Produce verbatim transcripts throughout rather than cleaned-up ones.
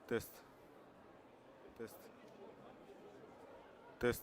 Test. Test. Test.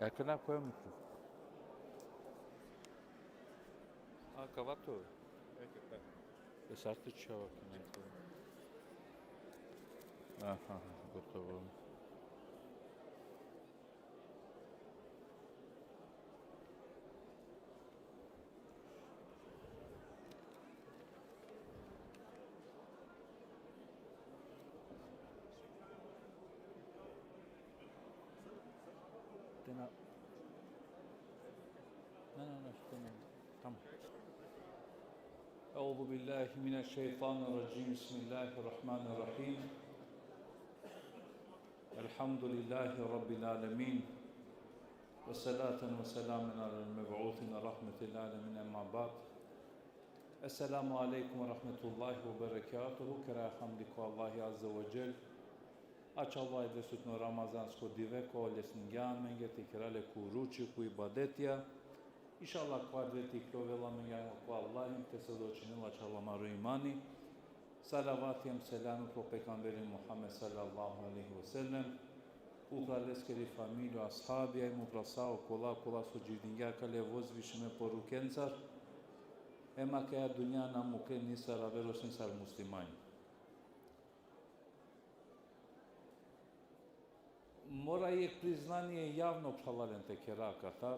Akana koymuş. A, kavato. E, sarti čava. Aha, gotovo. Te na-, na, na, na, što ne, tamo. أعوذ بالله من الشيطان الرجيم. بسم الله الرحمن الرحيم. الحمد لله رب العالمين. والصلاة والسلام على المبعوث رحمة للعالمين، أما بعد. Esselamu alejkum ve rahmetullahi ve berekatuhu. Kera hamdi ko Allahi Azze ve Dželle. Ačhalo avdisutno ramazansko dive, kova lesningja amenge te kera le ko ruči, ko ibadetija. Inšallah, kova dive te ikljovela amenge ko Allahi, te svedočinela ačhal amaro imani. Salavati hem selami upro pejgamberi Muhammed sallallahu alejhi ve sellem, upra leskeri familija, ashabija, hem upra sa okola, kola so dživdingja akale vozvišime porukencar, hem akaja dunja na mukle nisar aver osim sar muslimanja. Mora jekh priznanie javno, phralalen, te kera akatar.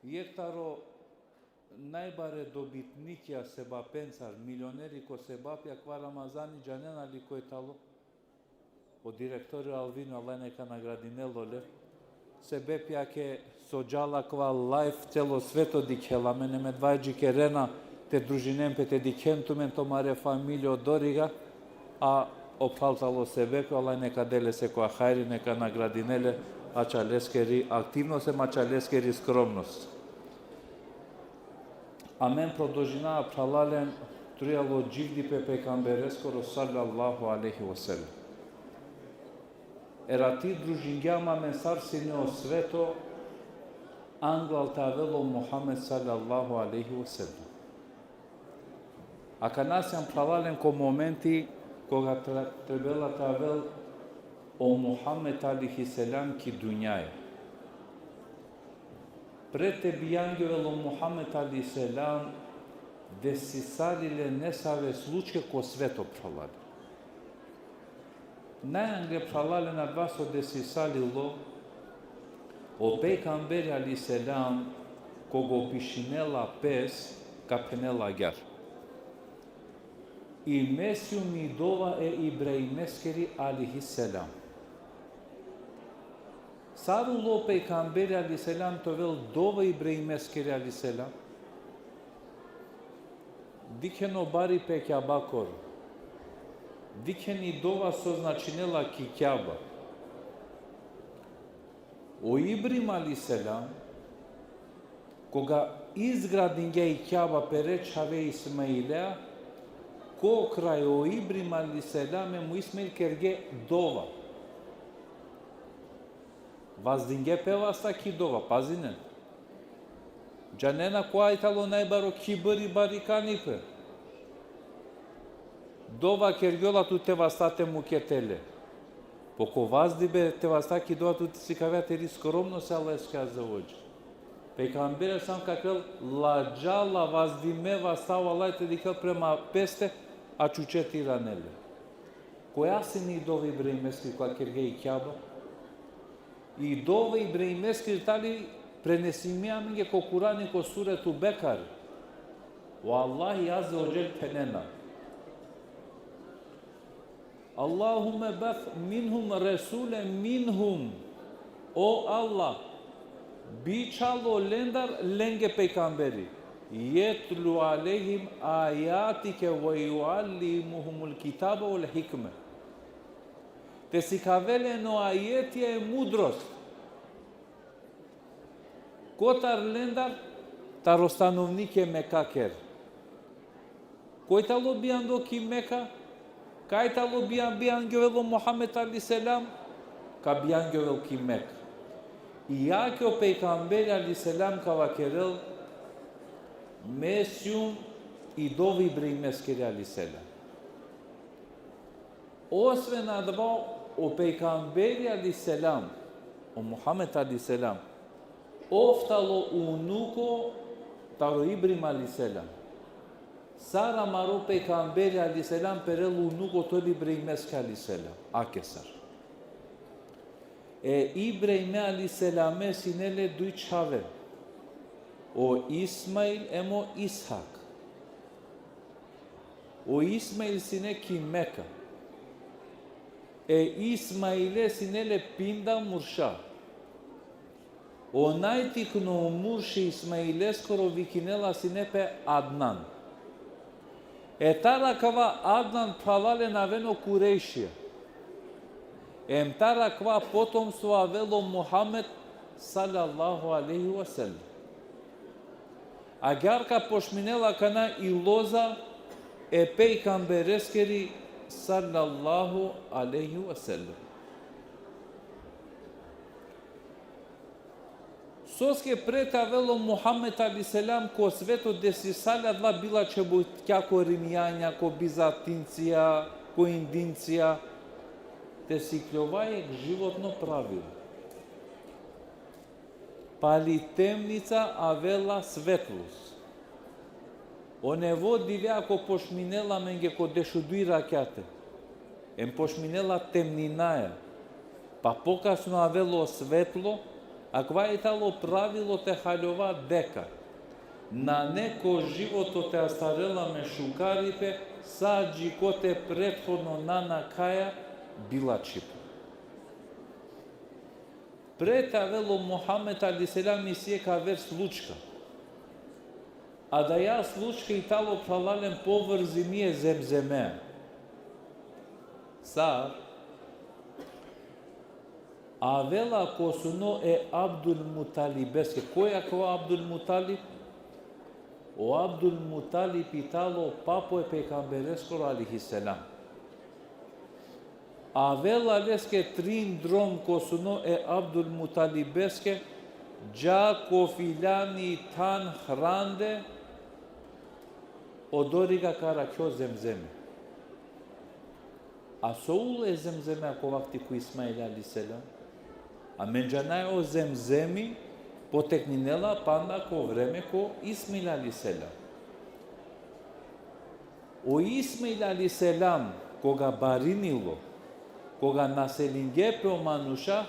Jekh taro najbare dobitnikija sebapencar, milioneri ko sebapi akava Ramazani, džanena li koj tano? O direktori Alvino, Allah neka nagradinel ole. Sebepi ake so džala akava live, celo sveto dikhela amen, em adava džikerena te družinen pe, te dikhen tumen, tumare familija odoriga, a o phral tano sebepi, Allah neka del lese ko hajri, neka nagradinel le ačha leskeri aktivnost, em ačha leskeri skromnost. Amen prodolžinava, phralalen, trujal o dživdipe pejgambereskoro sallallahu alejhi ve sellem. Erati družingjam amen sar sine o sveto, anglal te avel o Muhammed sallallahu alejhi ve sellem. Akana siam, phralalen, ko momenti koga tre-, trebela te avel o Muhammed alejhi selam ki dunjaja. Pred te bijangjovel o Muhammed alejhi selam, desisali le nesave slučke ko sveto, phralalen. Najangre, phralalen, adava so desisalilo, o pejgamberi alejhi selam, koga opišinela pes, ka phenela agjaar: I me sium i dova e Ibrahimeskeri alejhi selam. Sar ulo pejgamberi alejhi selam te ovel dova Ibrahimeskiri alejhi selam? Dikhen o baripe Kjabakoro. Dikhen i dova so značinela ki Kjaba. O Ibrahim alejhi selam, koga izgradingja i Kjaba pere čhave Ismailea, ko kraj o Ibrahim alejhi selam em o Ismail kerge dova. Vazdinge pe vasta ki dova, pazinen. Džanena kova i talo najbaro kibri, barikanipe? Dova kergjola tute vasta te mukete le. Po ko vazdibe te vasta ki dova tute sikavea teri skromnost e Allaheske azze ve dželle. Pejgamberi sam ka kerel ladžala vazdime vasta o Allah te dikhel prema peste, a čuče te irane le. Koja sine i dova Ibrahimeskiri kova kerge i Kjaba? I dova Ibrahimeskiri tali prenesimi amenge ko Kurani ko suretu Bekare. O Allahi azze ve dželle phenena: Allahumme ba'th minhum rasulen minhum. O Allah, bičhal olendar lenge pejgamberi. Jetlu alejhim ajatike ve juallimuhumul kitabe vel hikme. Te sikavel len o ajetija e mudrost. Kotar lendar? Taro stanovnike Mekakere. Koj talo bijando ki Meka? Kaj talo bijan-, bijangjovel o Muhammed alejhi selam? Ka bijangjovel ki Meka. I jake o pejgamberi alejhi selam ka vakerel: Me sijum i dova Ibrahimeskiri alejhi selam. Osven adava, o pejgamberi alejhi selam, o Muhammed alejhi selam, ov talo unuko taro Ibrahim alejhi selam. Sar amaro pejgamberi alejhi selam perel unuko tol Ibrahimeske alejhi selam. Ake sar. E Ibrahime alejhi selame sine le duj čhave, o Ismail em o Ishak. O Ismail sine ki Meka. E Ismaile sine le pinda murša. O najtikno murš e Ismaileskoro vikinela sine pe Adnan. E taro akava Adnan phralalen aven o Kurejšija. Em taro akava potomstvo avel o Muhammed sallallahu alejhi ve sellem. Agjaar ka pošminel akana i loza e pejgambereskiri sallallahu alejhi ve sellem. Soske pred te avel o Muhammed alejhi selam ko sveto, desisale adala bilačhe butja ko Rimjanja, ko Bizantincija, ko Indincija, te sikljova jekh životno pravilo. Pali temnica avela svetlost. O nevo dive ako pošminela amenge ko dešuduj rakjate, em pošminela temninaja, pa pokasno avela o svetlo, akava i talo pravilo te haljova deka nane ko životo te astarela amen šukaripe, sa dži kote prethodno na nakhaja bilačhipe. Pred te avel o Muhammed alejhi selam isi jekh aver slučka. Adaja slučka i talo, phralalen, povrzimi e Zemzeme. Sar? Avela ko suno e Abdul Mutalibeske. Koj akava Abdul Mutalib? O Abdul Mutalib i talo papo e pejgambereskoro alejhi selam. Avela leske trin drom ko suno e Abdul Mutalibeske, dža ko filjani than hrande, odoriga ka arakhe o Zemzemi. A so ulo e Zemzeme ko vakti ko Ismail alejhi selam? Amen džanaja o Zemzemi potekninela panda ko vreme ko Ismail alejhi selam. O Ismail alejhi selam, koga barinilo, koga naselinge pe o manuša,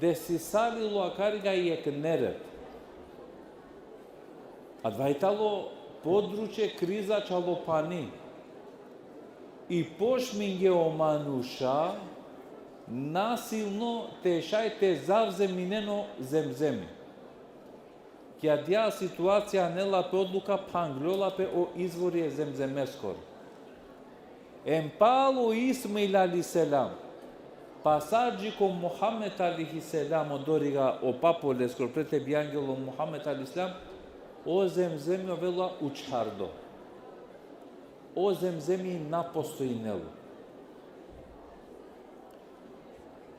desisalilo akariga jekh nered. Adava i talo područje kriza čalo pani. I pošminge o manuša Nasilno te šaj te zavzeminen o zemzemi. Ki adija situacija anela pe odluka, phangljola pe o izvori e zemzemeskoro. Em palo Ismail alejhi selam, pa sa dži ko Muhammed alejhi selam, odoriga o papo leskoro, pred te bijangel o Muhammed alejhi selam, o zemzemi ovela učhardo. O zemzemi na postojinela.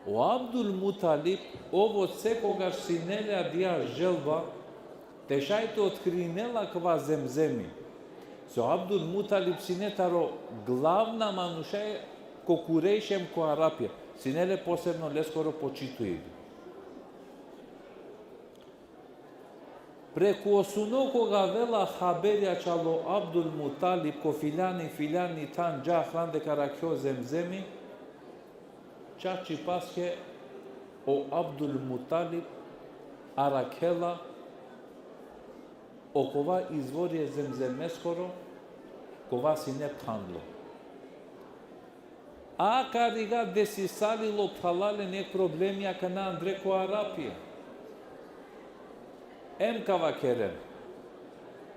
O Abdul Mutalib, ov sekogaš sine le adija želba, te šaj te otkrinel akava zemzemi. So Abdul Mutalib sine taro glavna manuša ko Kurejši em ko Arapija. Sine le posebno leskoro počituili. Preku o suno koga avela haberja čalo Abdul Mutalib, ko filjani, filjani than dža hrande ka arakhe o zemzemi, čačipaske o Abdul Mutalib arakhela okova izvori e zemzemeskoro, kova sine phandlo. Akariga desisalilo, phralalen, jekh problemi akana andre ko Arapija. Em ka vakeren.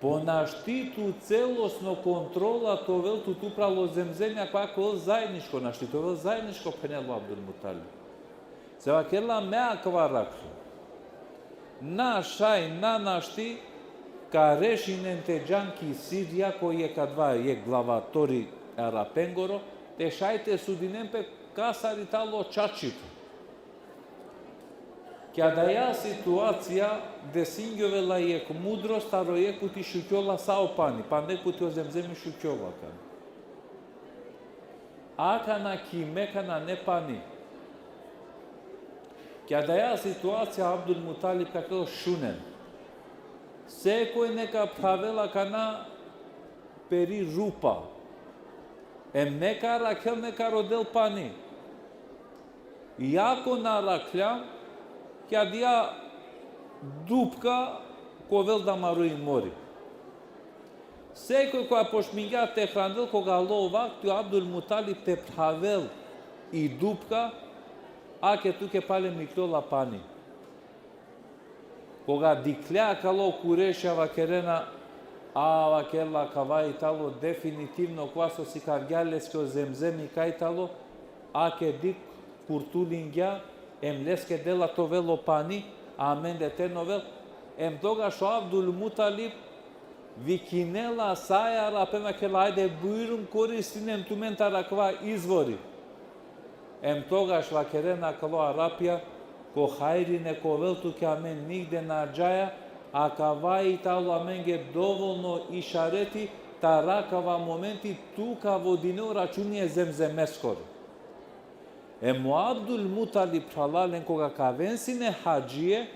Po našti tu celosno kontrola te ovel tut upral o zemzemi, akava ka ovel zaedničko, našti te ovel zaedničko, phenela o Abdul Mutalib. Se vakerela me akava arakhlum. Na šaj, na našti, ka rešinen te džan ki Sirija, ko jekh adava, jekh glavatori Arapengoro, te šaj te sudinen pe kasari tano čačipa. Ki adaja situacija desingjovela jekh mudrost, taro jekh puti šukjola sa o pani, panda jekh puti o zemzemi šukjola akana. Akana ki Meka nane pani. Ki adaja situacija Abdul Mutalib ka vakerel: šunen. Sekoj neka phravel akana peri rupa. Em neka arakhel, neka rodel pani. I ako na arakhljam, ki adija dupka ka ovel damaro i mori. Sekoj koga počmingja te hrandel, koga alo vakti o Abdul Mutalib te phravel i dupka, ake tuke palem ikljola pani. Koga dikhlja akala o Kurejšija, vakerena: a, vakerela, akava i tano definitivno, kova so sikavgja leske o zemzemi kaj tano, ake dikh, kurtulingja, em leske dela te ovel o pani, amende te na ovel. Em togaš o Abdul Mutalib vikinela sa e Arapenca, vakerela: ajde, bujrum, koristinen tumen taro akava izvori. Em togaš vakerena akala o Arapija: ko hajri neka ovel tuke, amen nigde na džaja, akava i tano amenge dovolno išareti, taro akava momenti tu ka vodine o računi e zemzemeskoro. Em o Abdul Mutalib, phralalen, koga ka aven sine hadžie,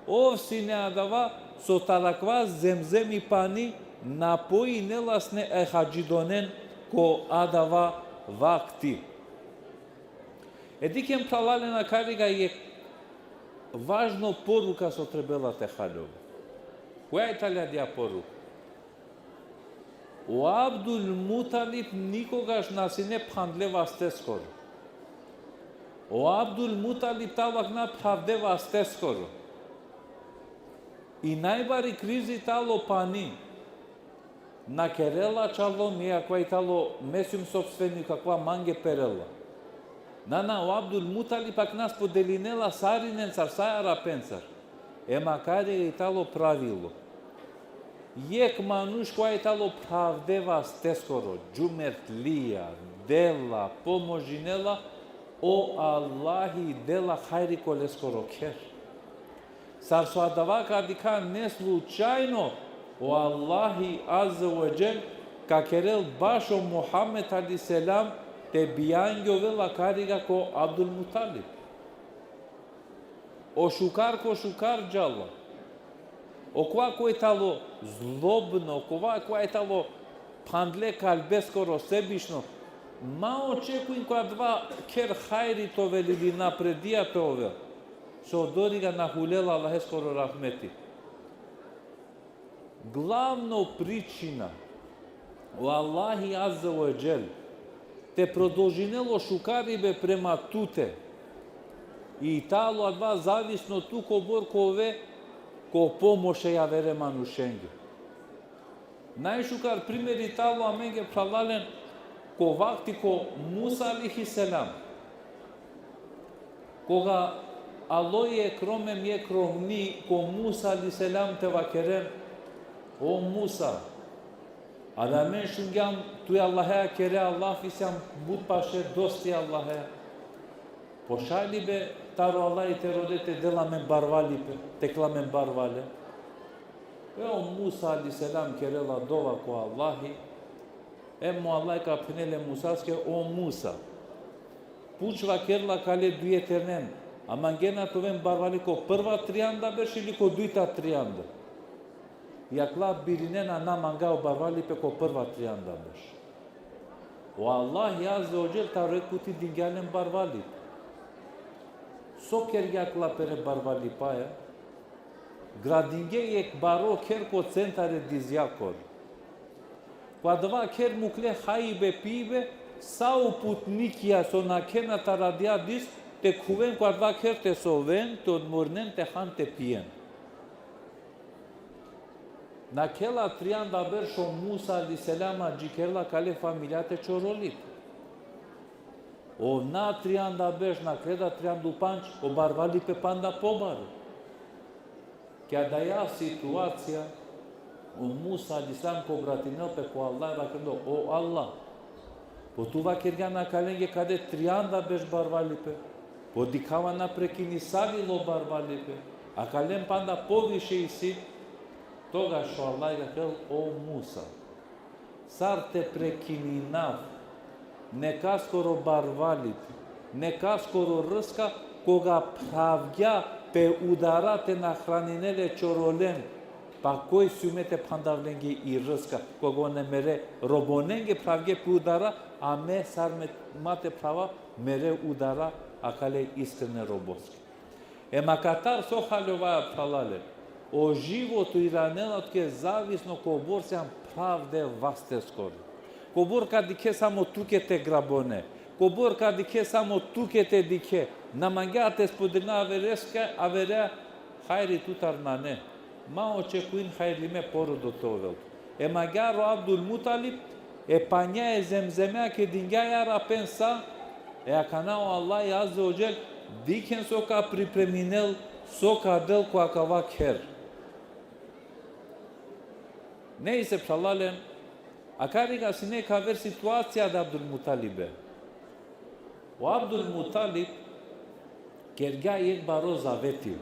ov sine adava so taro akava zemzemi pani napojinela sine e hadžidonen ko adava vakti. E dikhen, phralalen, akariga jekh važno poruka so trebela te haljova. Koja i tali adija poruka? O Abdul Mutalib nikogaš na sine phandle vasteskoro. O Abdul Mutalib tano akana phravde vasteskoro. I najbari krizi tano pani. Na kerela čalo mi, akava i tano me sijum sopstvenik, akava mange perela. Na, na, o Abdul Mutalib akana spodelinela sarinencar, sa e Arapencar. Em akariga i tano pravilo. Jekh manuš kova i tano phravde vasteskoro, džumertlija, dela, pomožinela, o Allahi dela hajri ko leskoro kher. Sar so adava ka dikha neslučajno, o Allahi Azze ve Dželle ka kerel bašo Muhammed alejhi selam te bijangjovel akariga ko Abdul Mutalib. O šukar ko šukar džala. Okova kova i tano zlobno, okova kova i tano phandle kalbeskoro, sebično, ma očekujin ko adava kher hajri te ovel ili napredija te ovel. So odoriga na hulela Allaheskoro rahmeti. Glavno pričina, o Allahi Azze ve Dželle te prodolžinel o šukaribe prema tute, I talo adava zavisno tu kobor ka ove ko pomoš e javere manušenge. Najšukar primeri talo amenge, phralalen, ko vakti ko Musa alejhi selam. Koga alo jekh rom em jekh romni ko Musa alejhi selam te vakeren: O Musa, adava amen šungjam tu e Allahea kerea lafi, sijam but paše dosti e Allahea. Pošalji be taro Allahi te rode te del amen barvalipe, te kel amen barvale. E o Musa alejhi selam kerela dova ko Allahi, em o Allahi ka phenel e Musaske: O Musa, pučha, vakerela kale duje ternen, a mangena te oven barvali ko prva trianda berš ili ko dujta trianda? I akala birinena: Na, manga o barvalipe ko prva trianda berš. O Allahi Azze ve Dželle taro jekh puti dingja len barvalipe. So kergja akala pere barvalipaja? Gradingje jekh baro kher ko centar e dizjakoro. Ko adava kher mukle hajbe pibe, sa o putnikija so nakhena taro adaja diz, te khuven ko adava kher te soven, te odmorinen, te han, te pijen. Nakhela trianda berš o Musa alejhi selam, adžikerela kale familija te čorolil. Ov na trianda berš, nakheda trianda u pandž, o barvalipe panda pobaro. Ki adaja situacija, o Musa alejhi selam ka obratinel pe ko Allah, vakerdo: O Allah, po tu vakergjan akalenge kade trianda berš barvalipe, po dikhava na prekinisavilo barvalipe, akalen panda poviše isi. Togaš o Allah ka vakerel: O Musa, sar te prekininav nekaskoro barvalipe, nekaskoro rska, koga phravgja pe udara te nahraninel e čorolen, pa koj siume te phandav lenge i rska, koga one mere robonenge phravgje pe udara, a me sar me, ma te phrava mere udara akale iskrene roboske. Em akatar so haljovaja, phralalen, o životo iranela tuke zavisno kobor sijam phravde vasteskoro. Kobor ka dikhe samo tuke te grabone. Kobor ka dikhe samo tuke te dikhe. Na mangea te spodelina avereske, avere hajri tutar nane. Ma očekuin hajrlime porodo te ovel. Em agjaar o Abdul Mutalib, e panja e Zemzemea ked dingja, ja Rabben, sa, e akana o Allahi Azze ve Dželle dikhen so ka pripreminel, so ka del ko akava kher. Nejse, phralalen, akariga sine ka aver situacija da Abdul Mutalibe. O Abdul Mutalib kergja jekh baro zaveti.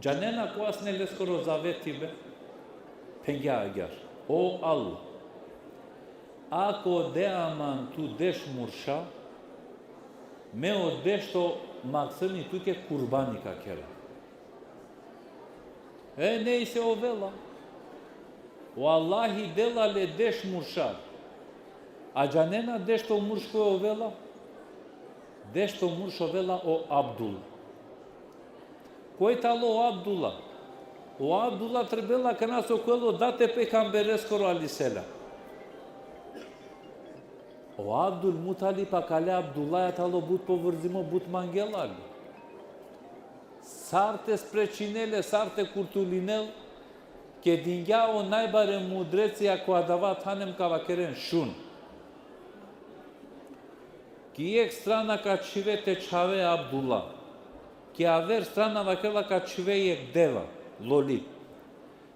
Džanena kova sine leskoro zaveti be? Phengja agjaar: O Allah, ako dea man tu deš murša, me o dešto maksumi tuke kurbani ka kera. E, nejse, ovela. O Allahi dela le deš murša. A džanena dešto murš koj ovela? Dešto murš ovela o Abdullah. Koj talo o Abdullah? O Abdullah trebela akana so ka ovel o dat e pejgambereskoro alejhi selam. O Abdul Mutalib akale Abdullaja talo but povrzimo, but mangela le. Sar te sprečinel le, sar te kurtulinel, ked dingja o najbare mudrecija ko adava than em ka vakeren: Šun. Ki jekh strana ka čhive te čhave Abdullah. Ki aver strana, vakerela, ka čhive jekh deva, loli.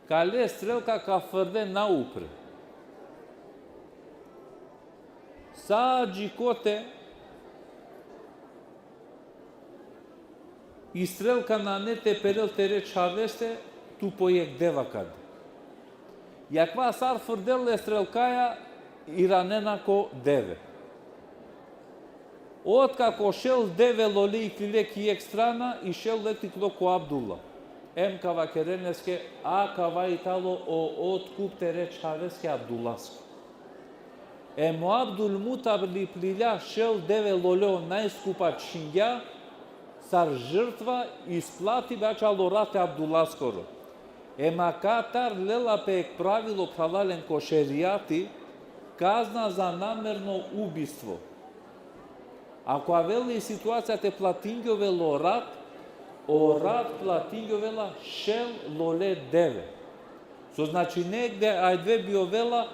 Kale strelka ka frde naupre. Sa džikote i strelka nane te perel tere čhaveste, tu po jekh deva ka de. I akava sar frdel le strelkaja, iranena ko deve. Otkako šel deve, loli iklile ki jekh strana, i šel le te iklo ko Abdullah. Em ka vakeren leske: Akava i talo o otkup tere čhaveske Abdullasko. Em o Abdul Mutalib lilja, šel deve, lole, o najskupa čhingja, sar žrtva, isplatibe ačhilo rat e Abdullaskoro. Em akatar lela pe jekh pravilo, phralalen, ko šerijati, kazna za namerno ubistvo. Ako avela i situacija te platingjovela o rat, o rat platingjovela šel lole deve. So znači negde ajde bi ovela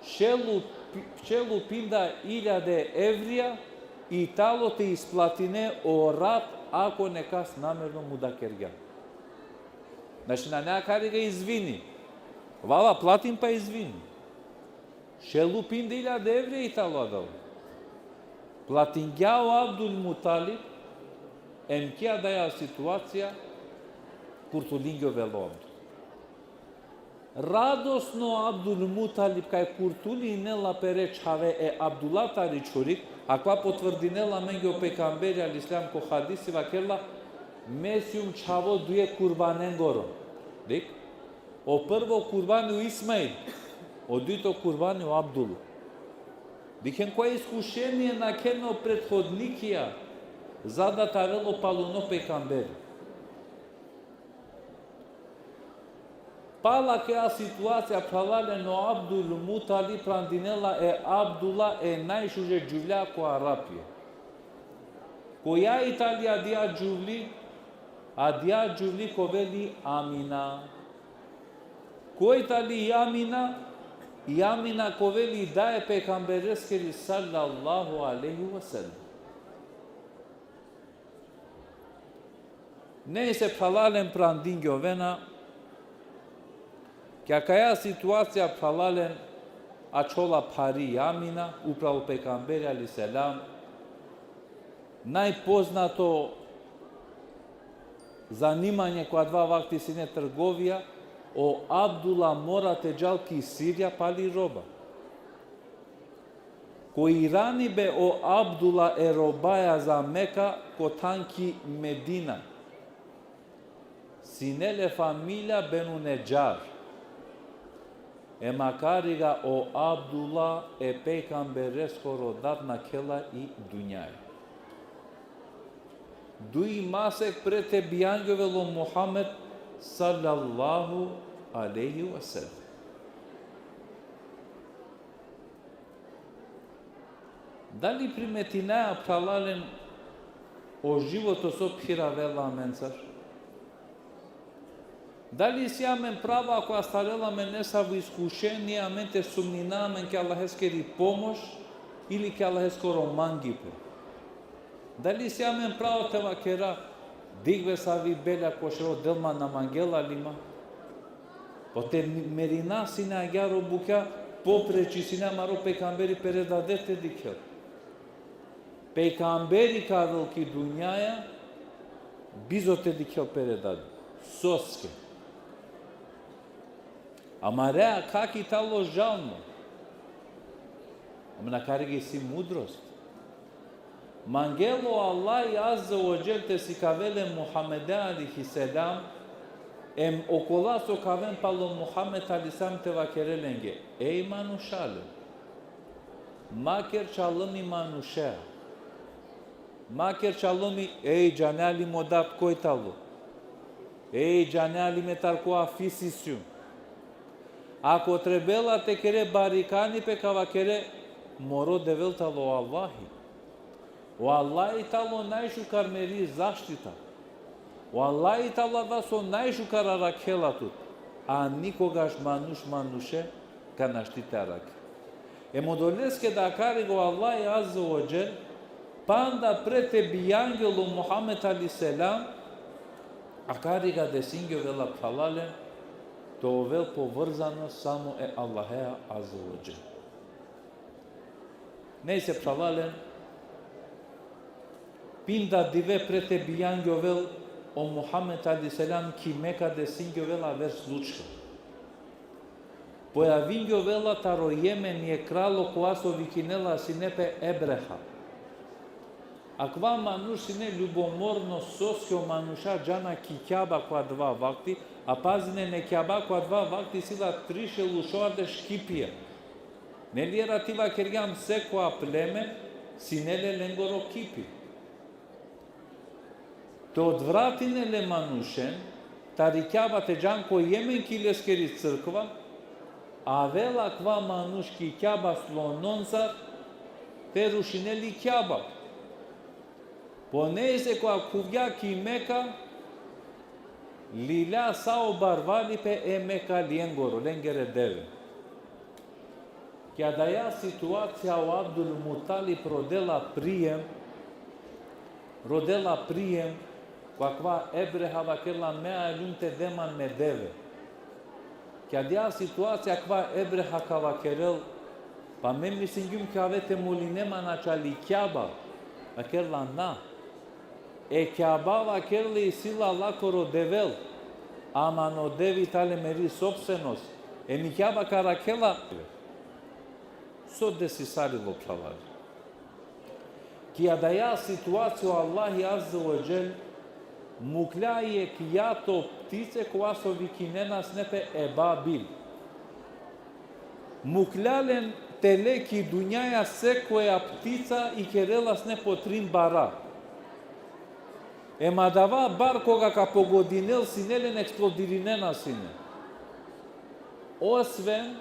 šel u pi-, šel u pinda iljade evrija i talo te isplatine o rat ako nekas namerno mudakergja. Znači, nane akariga izvini. Vala platin pa izvini. Šel u pinda iljade evrija i talo adal. Platingja o Abdul Mutalib, em ki adaja situacija kurtulingjovela o Abdul. Radosno Abdul Mutalib kaj kurtulinela pere čhave e Abdullah tari čhurik, akava potvrdinela amenge o pejgamberi alejhi selam ko hadisi vakerela: Me sijum čhavo duje kurbanengoro. Dik? O prvo kurbani o Ismail, o dujto kurbani o Abdullah. Dikhen kova iskušenie nakhena o prethodnikija, za da te avel o paluno pejgamberi. Pala akaja situacija, phralalen, o Abdul Mutalib prandinela e Abdullah e najšuže džuvlja ko Arapija. Koja i tali adaja džuvli? Adaja džuvli ka ovel i Amina. Koj i tali i Amina? I Amina ka ovel i daja e pejgambereskiri sallallahu alejhi ve sellem. Nejse, phralalen, prandingjovena, ki akaja situacija, phralalen, ačhola phari i Amina upral o pejgamberi alejhi selam. Najpoznato zanimanje ko adava vakti sine trgovija, o Abdullah mora te džal ki Sirija pali roba. Ko iranibe o Abdullah e robaja za Meka, ko than ki Medina, sine le familija Benu Nedžar. Em akariga o Abdullah e pejgambereskoro dad nakhela i dunjaja. Duj masek pre te bijangjovel o Muhammed sallallahu alejhi ve sellem. Dali primetinaja, phralalen, o životo so phiravela amencar? Dali isi amen pravo, ako astarela amen nesavo iskušenie, amen te sumnina amen ki Allaheskiri pomoš ili ki Allaheskoro mangipe? Dali isi amen pravo te vakera: Dikh be savi belja ko šero, del ma, na mangela li ma? Po te merina sine agjaar o bukja, popreči sine amaro pejgamberi pere dade te dikhel. Pejgamberi ka avel ki dunjaja bizo te dikhel pere dade. Soske? Amare akha ki talo žalno. Ama akariga isi mudrost. Mangela o Allahi azze ve dželle te sikavel e Muhammede alejhi selam, em okola so ka aven palo Muhammed alejhi selam te vakerel lenge: Ej manušale, ma ker čalimi manušea. Ma ker čalimi, ej, džanea li mo dad koj talo? Ej, džanea li me tar kova fisi sijum? Ako trebela te kere barikanipe, ka vakere: Moro Devel talo o Allahi. O Allahi talo najšukar meri zaštita. O Allahi talo adava so najšukar arakhela tut. A nikogaš manuš manuše ka našti te arakhe. Em odoleske da akariga o Allahi azze ve dželle, panda pre te bijangjol o Muhammed alejhi selam, akariga desingjovela, phralalen, te ovel povrzano samo e Allahea azze ve dželle. Nejse, phralalen, pinda dive pre te bijangjovel o Muhammed alejhi selam ki Meka, desingjovela aver slučka. Pojavingjovela taro Jemen jekh kralo kova so vikinela sine pe Ebreha. Akava manuš sine ljubomorno, soske o manuša džana ki Kjaba ko adava vakti, a pazinen, e Kjaba ko adava vakti isi la trišel u šovardeš kipija. Neli, era, ti vakergjam, sekova pleme sine le lengoro kipi. Te odvratinen le manušen tari Kjaba te džan ko Jemen ki leskeri crkva, avela akava manuš ki Kjaba slononcar te rušinel i Kjaba. Ponese ko akhuvgja ki Meka, lilja sa o barvalipe e Mekaliengoro, lengere deve. Ki adaja situacija o Abdul Mutalib rodela prijem, rodela prijem, ko akava Ebreha vakerela me aljum te de man me deve. Ki adaja situacija akava Ebreha ka vakerel, pa me mislingjum ka ave te moline man ačhali Kjaba, vakerela na. E Kjaba vakerela isi la lakoro Devel, ama o deve tale meri sopstvenost, em i Kjaba ka arakhela. So desisarilo, phralalen? Ki adaja situacija o Allahi Azze ve Dželle mukhlja jekh jato ptice kova so vikinena sine pe ebabil. Mukhlja len te le ki dunjaja sekoja ptica ikerela sine po trin bara. Em adava bar koga ka pogodinel sine len, eksplodirinena sine. Osven,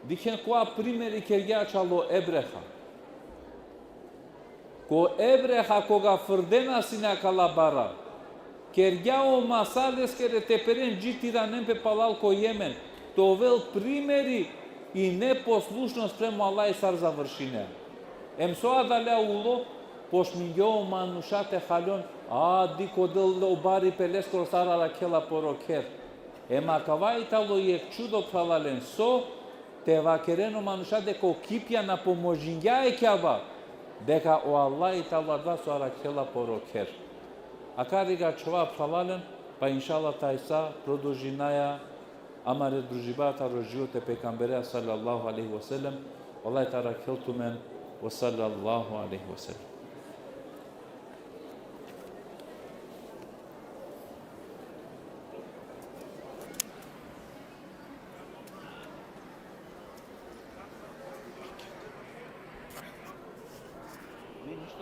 dikhen kova primeri kergja ačhalo Ebreha. Ko Ebreha koga frdena sine akala bara, kergja o masa leskere te peren dži te iranen pe palal ko Jemen, te ovel primeri i neposlušnost spremo Allahi sar završinea. Em so adalea ulo, pošmingje o manuša te haljon, a dikh o Del o baripe leskoro sar arakhela poro kher. Em akava i tano jekh čudo, phralalen, so te vakeren o manuša deka o kipja na pomožingja e Kjaba, deka o Allahi tano adava so arakhela poro kher. Akari ka čhova, phralalen, pa inšallah tajsa produžinaja amare družiba taro životo e pejgambereja sallallahu alejhi ve sellem. Allahi te arakhel tumen, ve sallallahu alejhi ve sellem.